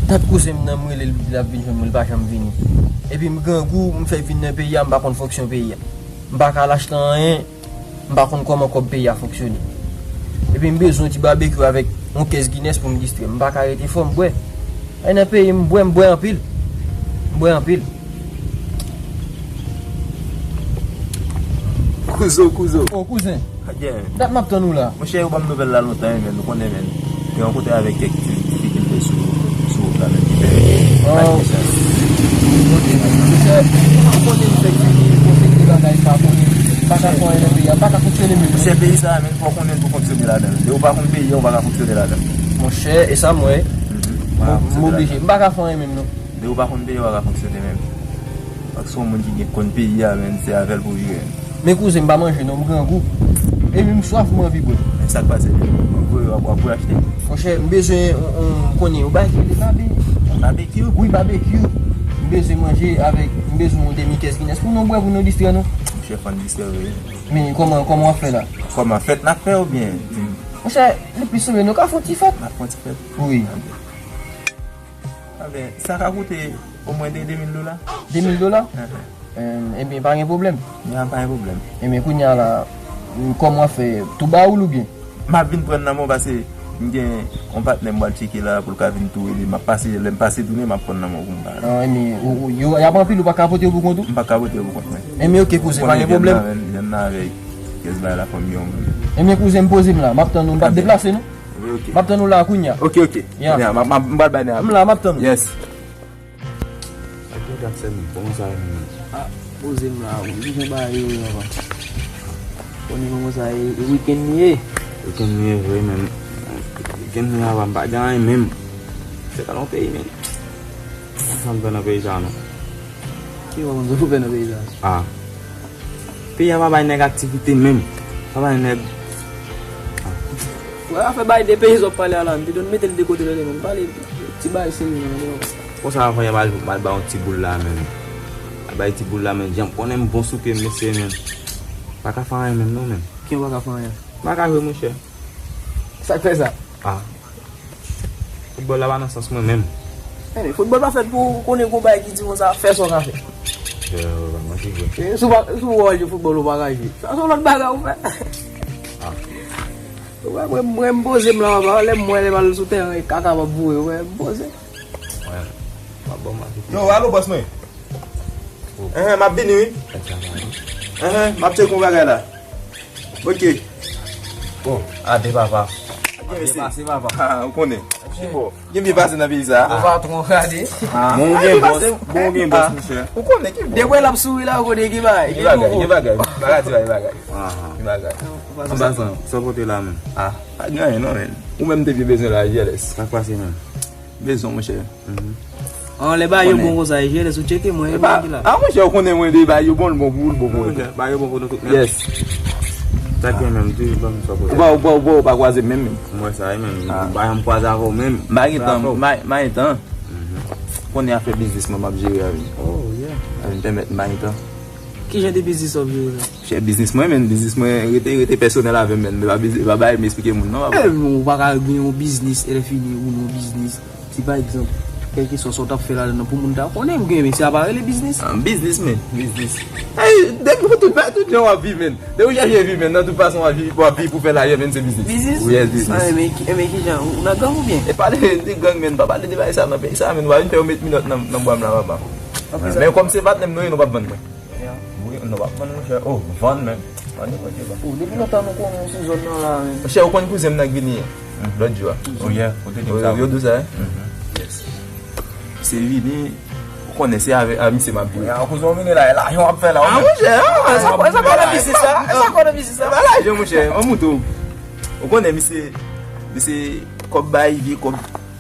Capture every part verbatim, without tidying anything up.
Tank kouzen m nan, m rele l, l ap vin jwenn mwen, l pa janm vini. Epi m grangou, m fèk vin nan peyi a, m pa konn fonksyon peyi a. M pa ka al achte anyen, m pa konn kòman kòb peyi a fonksyone. Epi m bezwen yon ti babekyou avèk yon kès Guinness pou m distrè m. M pa ka rete fò, m bwè. Ay nan peyi m, m bwè, m bwè anpil. M bwè anpil. Kouzo, kouzo. O, kouzen. Yeah. Dat m ap tann ou la. Monchè, yo ban m nouvèl la lontan, men nou konnen, men. Te rankontre avèk kèk ti difikilte sou, sou wout la, men ki fè m pa gen chans. Ok, men. Monchè, ou konnen m fèk vini, bon, se ki bagay sa, konnen. Pa ka fè anyen nan peyi a, pa ka fonksyone menm. Monchè, peyi sa, men, fò konnen pou fonksyone ladan l. Lè ou pa konn peyi a, ou pa ka fonksyone ladan l. Monchè, e sa m wè. Mhm. M oblije. M pa ka fè anyen menm, non. Lè ou pa konn peyi a, ou pa ka fonksyone menm. Paske se yon moun ki gen konn peyi a, men, se avè l pou viv, men. Men kouzen, m pa manje non, m grangou. Epi m swaf, m anvi bwè. Men sa k pase, w ap, w ap achte? Monchè, m bezwen, on, on, konnen, yon bagay ki rele babe. Babekyou? Wi, babekyou. M bezwen manje avèk, m bezwen yon demi kès Guinness pou nou bwè, pou nou distrè nou. Monchè, fò n distrè, wi. Men kòman, kòman w ap fè la? Kòman, fèt n ap fè oubyen? Monchè, li plis sanble nou ka fè yon ti fèt. N ap fè yon ti fèt? Wi. Anben, sa ka koute omwen de, de mil dola. De mil dola? Ahan. Em, ebyen, pa gen pwoblèm. Ya, pa gen pwoblèm. Ebyen, kounye a la, kòman w ap fè, tou ba ou l oubyen? M ap vin pran nan men w paske m gen yon patnè m pral tcheke la pou l ka vin tou ede m. M ap pase, lè m pase tounen, m ap pran nan men w pou m ba l. Ah, ebyen, ou, ou, yo, y ap anpil, ou pa ka pote yo pou kont ou? M pa ka pote yo pou kont mwen. Ebyen, ok, kouzen, pa gen pwoblèm. Konnen vyann nan, vyann nan avèk pyès bagay la fanmi yo menm. Ebyen, kouzen, m poze m la, m ap tann ou, m p ap deplase non. Wi, ok. M ap tann ou la kounye a. Ok, ok. Ya. Kounye a, m ap, m ap, m pral bay nèg la. M la, m ap tann ou. Yes. Ak yo dat sèm, kòman sa ye menm? Ah, poze m la, ou bezwen bay yo, yo, avan. Konnen kòman sa ye, e wikenn li ye. Wikenn li ye vre, men wikenn li ava, m pa gen anyen menm. Se ka nan peyi, men. Sa m fè nan peyi sa, non. Ki wè konn sa w fè nan peyi sa? Ah. Peyi a pa bay nèg aktivite menm. Pa bay nèg. Wè, afè bay de peyi sa w ap pale a la, m te dwe mete l de kote tande, men pale ti bagay serye nan men w. Konsa avan yè m al, m al bay yon ti boul la menm. M al bay ti boul la, men jan m konnen m bon sou pye m, mesye, men. Pa ka fè anyen menm non, men. Ki w pa ka fè anyen? M pa ka jwe, monchè. Sa k fè sa? Ah. Foutbòl la pa nan sans mwen menm. Ebyen, foutbòl pa fèt pou ou konnen gon bagay ki di konsa, fè sa w ka fè. Yo, pa manti vre. E, si w pa, si w wè w jwe foutbòl, ou pa ka jwe. Sa se yon lòt bagay ou fè. Ah. Ou wè, mwen, mwen, m poze m la, papa, lè m wè lè m al sou tèren, e kaka m ap voye, ou wè, m poze. Mwen, m ap ban w mati. Yo, alo, bòs mwen. Enhen, m ap vini, wi. Enhen, m ap tcheke yon bagay la. Ok. Oh, ade papa. Ade pase, papa. Ah, ou konnen. Ki bò? Gen byen pase nan peyi sa. Ou patwon, gade. Ah. Bon, ou gen bòs, bon, ou gen bòs, monchè. Ou konnen ki bò? Depi l ap souri la, ou konnen ki bagay. Ki bagay, ki bagay. Bagay, ti bagay, bagay. Ah. Ki bagay. An pasan, sa w pote la menm? Ah, pa gen anyen non, men. Ou menm te vye bezwen la, J L S. Sa k pase menm? Bezwen, monchè. Mhm. An, lè bagay yo bon konsa, e J L S ou tcheke mwen, e mwen ki la. Ah, monchè, ou konnen mwen de bagay yo bon, l bon pou ou, l bon pou ou. Monchè, bagay yo bon pou nou tout menm. Yes. Sa k gen menm, di, ban m sa pote. Ou pa, ou pa, ou pa, ou pa kwaze m menm, menm. M wè sa, wi, menm. Ah. M pa janm kwaze avè w menm. M pa gen tan, m pa, m pa gen tan. Mhm. Konnen afè biznis mwen m ap jere a, wi. Oh, yeah. A vin pèmèt m pa gen tan. Ki jan de biznis w ap jere la? Chè, biznis mwen, men, biznis mwen rete, rete pèsonèl avè m, men. Mwen pa biznis, pa bay m esplike moun, non, papa. Eh, men ou pa ka gen yon biznis, lè fini, ou nan yon biznis. Si, pa egzanp, kèlkeswa sa w t ap fè ladan nan, pou moun ta konnen, ou gen, men sa pa rele biznis. Ah, biznis, men, biznis. Ey, depi pou tout, tout jan w ap viv, men. Depi w chèche viv, men, nan tout fason w ap viv, w ap viv pou fè lajan, men, se biznis. Biznis? Wi, yes, biznis. Ah, men ki, men ki jan? Ou nan gang oubyen? E pale de gang, men, pa pale de bagay sa nan peyi sa, men, w a vin fè yo met minòt nan, nan bwa m la, papa. Men kòm se patnè m nou ye, nou p ap vann mwen. Wi, nou p ap vann, monchè. Oh, vann menm. Vann, monchè, vann. Oh, depi lontan nou konnen w sou zòn nan la, men. Monchè, ou konn kouzen m nan k vini lòt jou a? Oh, yeah, ou te di m sa. Yo di w sa, wi? Yes. Se vini, ou konnen se avè, a misye m ap jwe. A kouzen w vini la, e lajan w ap fè la, ou menm. Ah, monchè, ah, sa, sa pa nan biznis sa, sa pa nan biznis sa. Pa lajan, monchè, mwen montre w. Ou konnen misye, misye kòb bay, vye kòb.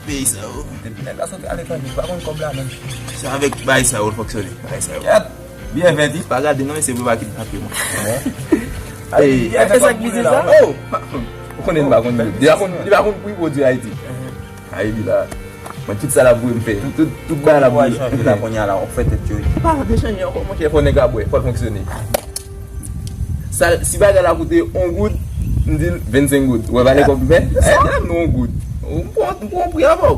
Peyi sa yo. Depi nèg la soti aletranje, li pa konn kòb la menm. Se avèk bagay sa yo l fonksyone. Bagay sa yo. Kèt! Byen vèt, wi. Pa gade non, mesye, pou pa kidnape mwen. Ey, e sa k biznis la? Oh! Ou konnen li pa konn, li pa konn, li pa konn pri pwodui Ayiti. Ayiti la. Mwen, tout sa l ap voye m fè. Tout, tout, tout bagay l ap voye. Chanje la, kounye a la, w ap fè tèt yo. Pa de chanje ankò, monchè, fò nèg la bwè, fò l fonksyone. Sa, si bagay la koute yon goud, m di l vennsenk goud. Ou wè valè kòb m fè? Eh, men yon goud. M pran, m pran pri avè w.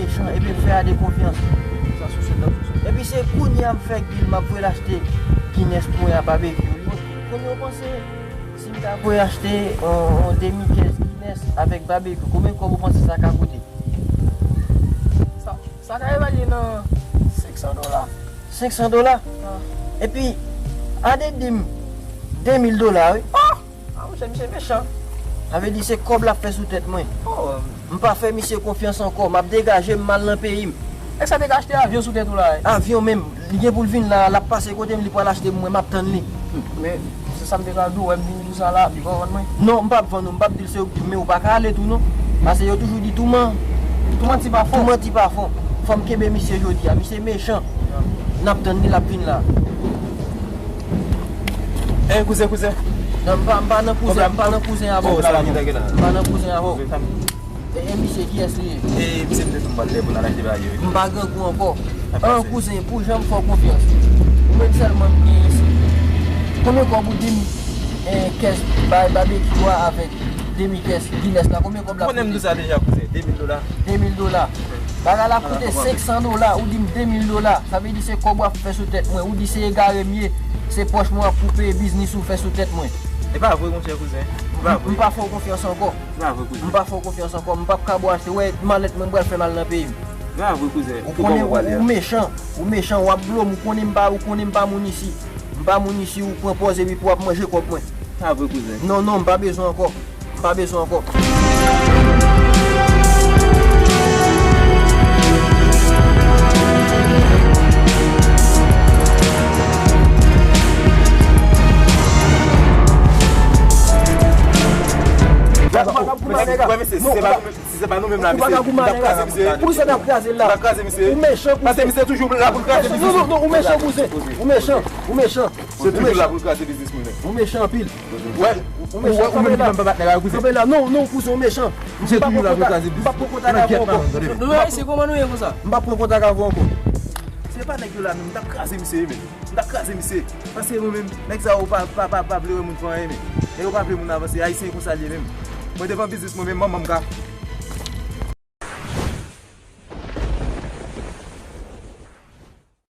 mechan, ebyen fè Ade konfyans. Sa sou sèt, sa sou sèt. Epi se kounye a m fè deal, m ap voye l achte Guinness pou mwen a Babekyou. Konbyen w panse si m ta voye achte yon, yon demi kès Guinness avèk Babekyou? Konbyen kòb ou panse sa ka koute? Sa, sa ka evalye nan senk san dola. Senk san dola? Ah. Epi, Ade di m de mil dola, wi. Oh! Ah, monchè, misye mechan. Sa vle di se kòb l ap fè sou tèt mwen. M pa fè misye konfyans ankò. M ap degaje m, m al nan peyi m. Èske sa te ka achte avyon sou tèt ou la? Avyon menm, li gen pou l vin la, l ap pase kote m, li pral achte pou mwen, m ap tann li. Men, se sa m te ka di w, wè m vin di w sa la, li pa vann mwen. Non, m p ap vann ou, m p ap di l se ou k di m, men ou pa ka ale tou non. Paske yo toujou di tou man-, tou manti pa fon. Tou manti pa fon. Fò m kenbe misye jodi a, misye mechan. N ap tann li, l ap vin la. Eh, kouzen, kouzen. Non, m pa, m pa nan kouzen, m pa nan kouzen avè w. M pa nan kouzen avè w. E, e misye, kiyès li ye? E misye m te di m pral lè pou n al achte bagay yo. M pa grangou ankò. An, kouzen, pou jan m fè w konfyans. Ou menm sèlman m gen isit. Konbyen kòb ou di m, e, kès bay babekyou a avèk demi kès Guinness la? Konbyen kòb la koute? Ou konnen m di w sa deja, kouzen. De mil dola. De mil dola. Bagay la koute senk san dola, ou di m de mil dola. Sa vle di se kòb w ap fè sou tèt mwen. Ou di se egare m ye. Se pòch mwen w ap koupe, biznis ou fè sou tèt mwen. E pa vre, monchè kouzen. E pa vre. M pa fè w konfyans ankò. Se pa vre, kouzen. M pa fè w konfyans ankò. M p ap ka ba w achte. Wè, malèt mwen, m pral fè m al nan peyi m. Se pa vre, kouzen. Ou konnen ou, ou mechan. Ou mechan, w ap blo m. Ou konnen m pa, ou konnen m pa moun isi. M pa moun isi, ou pran pòz epi pou w ap manje kòb mwen. Se pa vre, kouzen. Non, non, m pa bezwen ankò. M pa bezwen ankò. Wè, mesye, si se pa nou menm, si se pa nou menm la, mesye, n ap kraze misye. Poukisa n ap kraze l la? N ap kraze misye. Ou mechan, kouzen. Paske misye toujou la pou l kraze biznis. Non, non, non, ou mechan, kouzen. Ou mechan, ou mechan. Se toujou la pou l kraze biznis moun yo. Ou mechan anpil. Wè, ou mechan, ou menm ki pa patnè avè kouzen. Kanpe la, non, non, kouzen, ou mechan. Misye toujou la pou l kraze biznis. M p ap pran kontak avè w ankò. Nou, nou, mesye, kòman nou ye konsa? M p ap pran kontak avè w ankò. Se pa nèg yo la menm, m t ap kraze misye, men. M t ap kraze misye. Paske mwen menm, nèg sa yo pa, pa, pa, pa vle wè moun fè anyen, men. Nèg yo pa vle moun avanse. Ayisyen konsa l ye menm. Mwen devan biznis mwen menm, manman m ka